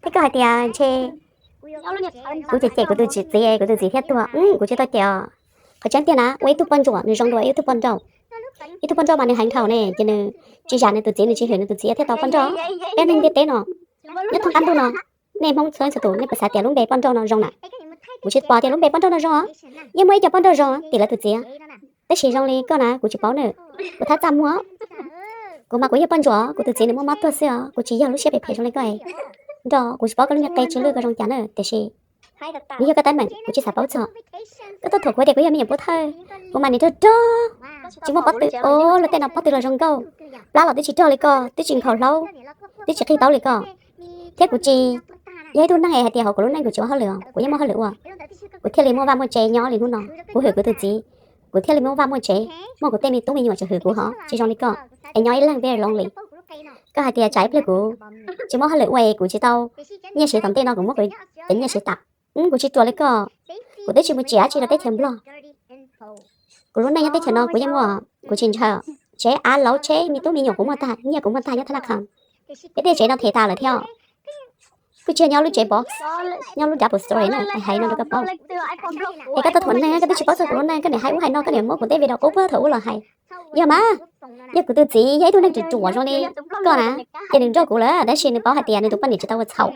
Koj hais tias ntshe kuv cem cem kuv tus txiv, kuv tus txiv thiaj tuag. Kuv tsis tau cem os. Qhov tseeb tiag na, ua ib tug poj ntsuam nws zoo dua ib tug poj nrauj. Ib tug poj nrauj mas nws heev dhau ne, ces nws tsis zam nws tus txiv, nws tsis hwm nws tus txiv thiaj tau poj nrauj. Peb neeg ntiaj teb no, nyob thoob qab ntuj no, nej Hmoob txhua leej txhua tus nej puas xav tias lub npe poj nrauj no zoo na? Kuv tsis pom tias lub npe poj nrauj no zoo, yeej muaj ib co poj nrauj zoo tim lawv tus txiv. Tab sis zoo li koj na kuv tsis paub na, kuv thab txaj muag. Kuv mas kuv yog poj ntsuam, kuv tus txiv nws muaj mob tuag xwb os, kuv tsis yog lub siab phem phem zoo li koj. Nrog kuv tsis paub koj lub niag qe tsis lwj koj zoo cas na, tiam sis nws yog koj teeb meem kuv tsis xav paub txog. Koj tuaj thuam kuv tias kuv yog me nyuam pov thawj, kuv mas nim rog rog, tsis muaj pob tw os, luag tej no pob tw los zoo nkauj, plab los twb tsis rog li koj, twb tsis nkhaus hlaub, twb tsis qig taub li koj. Thiab kuv tsis yog ib tug neeg hais tias hauv kuv lub neej kuv tsis ua hauj lwm os, kuv yeej muaj hauj lwm ua, kuv thiaj li muaj vaj muaj tsev nyob li hnub no. Kuv hwm kuv tus txiv, kuv thiaj li muaj vaj muaj tsev, muaj kuv tej me tub me nyuam tseem hwm kuv hov, tsis zoo li koj es nyob ib leeg very lonely. Koj hais tias tsam ib pliag kuv tsis muaj hauj lwm ua es kuv tsis tau nyiaj siv tom ntej no kuv muab kuv cov nyiaj siv tas. Kuv tsis ruam li koj, kuv twb tsis mus tsim dab tsi rau teb chaws Nplog. Kuv lub neej nyob teb chaws no kuv yeej muaj, kuv tsis ntshaw tsheb av lauv tsheb, me tub me nyuam kuv muaj tag, nyiaj kuv muaj tag nyob thab laj kham. Peb tej tsev no them tas lawm thiab. Kuj tsis yog nyob lub tsev box, nyob lub double story na, hais no rau koj paub. Es koj tuaj thuam neeg koj twb tsis paub txog kuv lub neej, koj niam hais ub hais no, koj niam muab kuv tej video qub pab thaum ub los hais. Yog mas, yog kuv tus txiv yog ib tug neeg ruam ruam zoo li koj na, ces nws nrog kuv lawm tab sis nws paub hais tias nws tus poj niam tsis tau ua txhaum,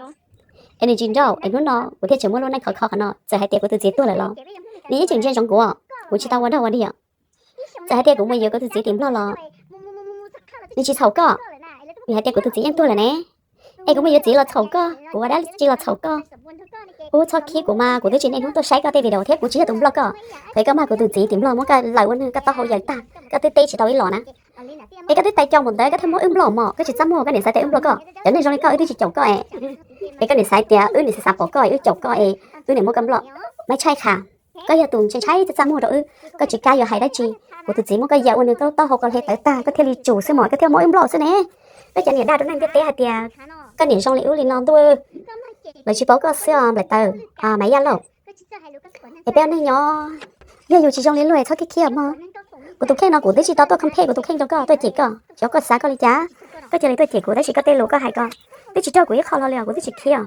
es nws tsis nrauj, es hnub no kuv thiaj tseem muaj lub neej khov kho qhov no. Txawm hais tias kuv tus txiv tuag lawm los nws yeej tseem ntsia ntsoov kuv, kuv tsis tau ua dog ua dig. Txawm hais tias kuv mus yuav kuv tus txiv tim Nplog los nws tsis txhaum koj, vim hais tias kuv tus txiv yeej tuag lawm ne. Es kuv mus yuav txiv los txhaum koj, kuv ua dab tsi los txhaum koj. Ub, txhob khib kuv mas, kuv twb tsis niaj hnub tuaj saib koj tej video thiab kuv tsis yog tus Nplog koj. Thaum koj mag kuv tus txiv tim Nplog muab koj laws ua neeg koj taub hau yaws tag, koj twb teb tsis tau ib los na. Es koj twb tais cov mus ntawd koj thiaj muab wb nplog mog, koj tsis txaj muag, koj niam xav tias wb nplog koj. Cov neeg zoo li koj wb twb tsis caum koj es, es koj niam xav tias wb niam xav xav pom koj es wb caum koj es wb niam muab koj nplog. Maiv Tshaj Qha, koj yog tus ntshai ntshai txaj txaj muag rau wb, koj tsis kam yuav hais dab tsi. Kuv tus txiv muab koj ya ua nws taub hau ko hle tawv tag koj thiaj li tsum xwb mog, koj thiaj muab wb nplog xwb ne. Peb cov niam dag rau neeg ntiaj teb hais tias koj niam zoo li ub li no ntuj, lawv tsis paub koj xwb os nplaim taws, Maiv Yaj Lauj. Es peb ua neeg nyob, yog yus tsis zoo li luag txhob khib khiab mog. Kuv tus kheej no kuv twb tsis tau tuaj compare kuv tus kheej rau koj tuaj cem koj, xyov koj xav koj li cas, koj cia li tuaj cem kuv tab sis koj tej lus koj hais ko twb tsis raug kuv ib qho hlo li os, kuv twb tsis khiav.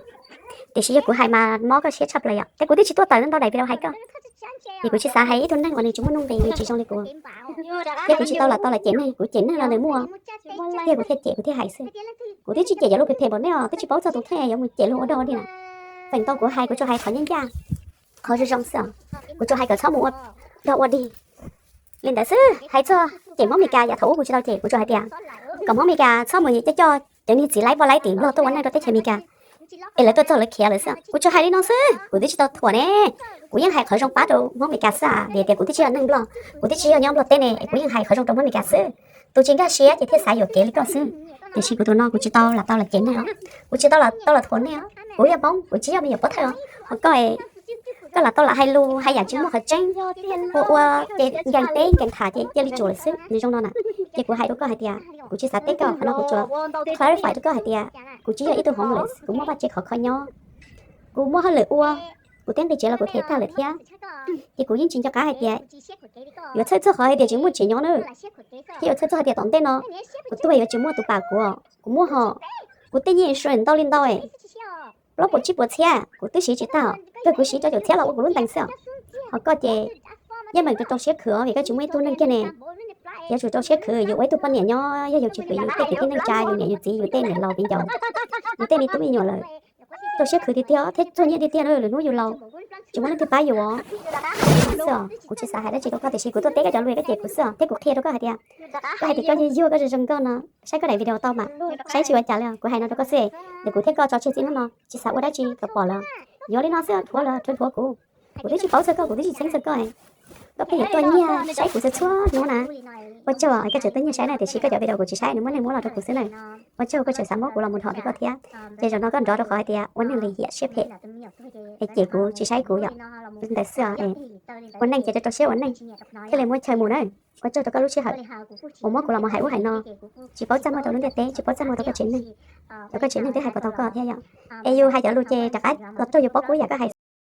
Tiam sis yog kuv hais mas mob koj siab tshaj plaws yom, ces kuv twb tsis tuaj tawm ntau daim video hais koj. Ces kuv tsis xav hais ib tug neeg uas nws tsis muaj nuj nqis, nws tsis zoo li kuv. Thiab kuv tsis tau lam tau lam cem neeg, kuv cem neeg los nws muaj, thiab kuv thiaj cem kuv thiaj hais xwb. Kuv twb tsis cem cov lus phem phem npaum nej os, twb tsis paub txog tus kheej yuav mus cem luag ua dog ua dig na. Feem ntau kuv hais kuv tsuas hais qhov nyob ncaj, qhov zoo zoo xwb os. Kuv tsuas hais kom txhob mus ua dog ua dig li ntawd xwb. Hais txog cem Hmoob Meskas yam thaum ub kuv tsis tau cem, kuv tsuas hais tias kom Hmoob Meskas txhob mus coj coj cov niag txiv laib poj laib tim Nplog tuaj ua neej rau teb chaws Meskas, es lawv tuaj txog lawv khiav lawm xwb. Kuv tsuas hais li no xwb, kuv twb tsis tau thuam ne. Kuv yeej hais qhov zoo pab rau Hmoob Meskas xwb, vim tias kuv twb tsis yog neeg Nplog, kuv twb tsis yog nyob Nplog teb ne, kuv yeej hais qhov zoo rau Hmoob Meskas xwb. Tus tsis nkag siab ces thiaj xav yuam kev li koj xwb. Tiam sis kuv tus no kuv tsis tau lam tau lam cem neeg os, kuv tsis tau lam tau lam thuam nej os. Kuv yog Hmoob, kuv tsis yog me nyuam pov thawj os. Ho koj, koj lam tau lam hais lus hais yam tsis muaj qhov tseeb, ua ua ces nkees teb nkees tham ces cia li tsum lawm xwb, nws zoo no na. Ces kuv hais rau koj hais tias kuv tsis xav teb koj, qhov no kuv tsuas clarify rau koj hais tias kuv tsis yog ib tug homeless, kuv muaj vaj tsev khov kho nyob, kuv muaj hauj lwm ua, kuv tej nqi tsev los kuv them tag lawm thiab. Ces kuv yeej tsis nco qab hais tias yuav txhawj txog qhov hais tias tsis muaj tsev nyob na, thiab yuav txhawj txog hais tias tom ntej no kuv tuag yuav tsis muaj tus pam kuv. Kuv muaj hos, kuv tej nyiaj insurance ntau li ntau, plaub puas tsib puas txhiab kuv twb siv tsis tag, kawg kuv siv rau caum txhiab los ua kuv lub ntees xwb. Ho koj ces yeej meem rau rau siab khwv os, vim koj tsis muaj ib tug neej kiag ne. Yuav tsum rau siab khwv, yus ua ib tug poj niam nyob yog yus tsis khwv yus tej kwv tij neej tsa, yus niam yus txiv, yus tej niam laus viv ncaus, yus tej me tub me nyuam lawm, rau siab khwv tiag tiag thiab txuag nyiaj tiag tiag na, lwm hnub yus laus tsis muaj leej twg pab yus. Xwb os, kuv tsis xav hais dab tsi rau koj tiam sis kuv tuaj teb koj cov lus koj cem kuv xwb os, thiab kuv qhia rau koj hais tias, koj hais tias koj yug yug koj zoo zoo nkauj no, saib koj daim video tau mas, saib tsis ua cas li os, kuv hais no rau koj xwb. Nws kuv thiab koj tso tseg txij hnub no tsis xav ua dab tsi kom pom lawm. Yuav li no xwb, thuav los thuav thuav kuv. Kuv twb tsis paub txog koj, kuv twb tsis txheeb txog koj. Koj pheej yuav tuaj nyiag saib kuv txhua txhua hnub na. Ua tsaug koj tseem tuaj nyiag saib na, tiam sis koj cov video kuv tsis saib, nws muaj neeg muab los rau kuv xwb na. Ua tsaug koj tseem xav muab kuv los mus nrho rau koj thiab. Ces zaum no koj nrov rau qhov hais tias ua neeg lim hiam siab phem, es cem kuv tsis saib kuv yom. Ntawd xwb os, ua neej ces rau rau siab ua neej, thiaj li muaj chaw mus na. Ua tsaug rau koj lub sij hawm uas muab kuv los mus hais ub hais no, tsis paub txaj muag rau lub ntiaj teb, tsis paub txaj muag rau koj tsev neeg, rau koj tsev neeg twb hais puas tau koj thiab yom. Es yus hais cov lus ces rov qab los raug yus paub kub yam koj hais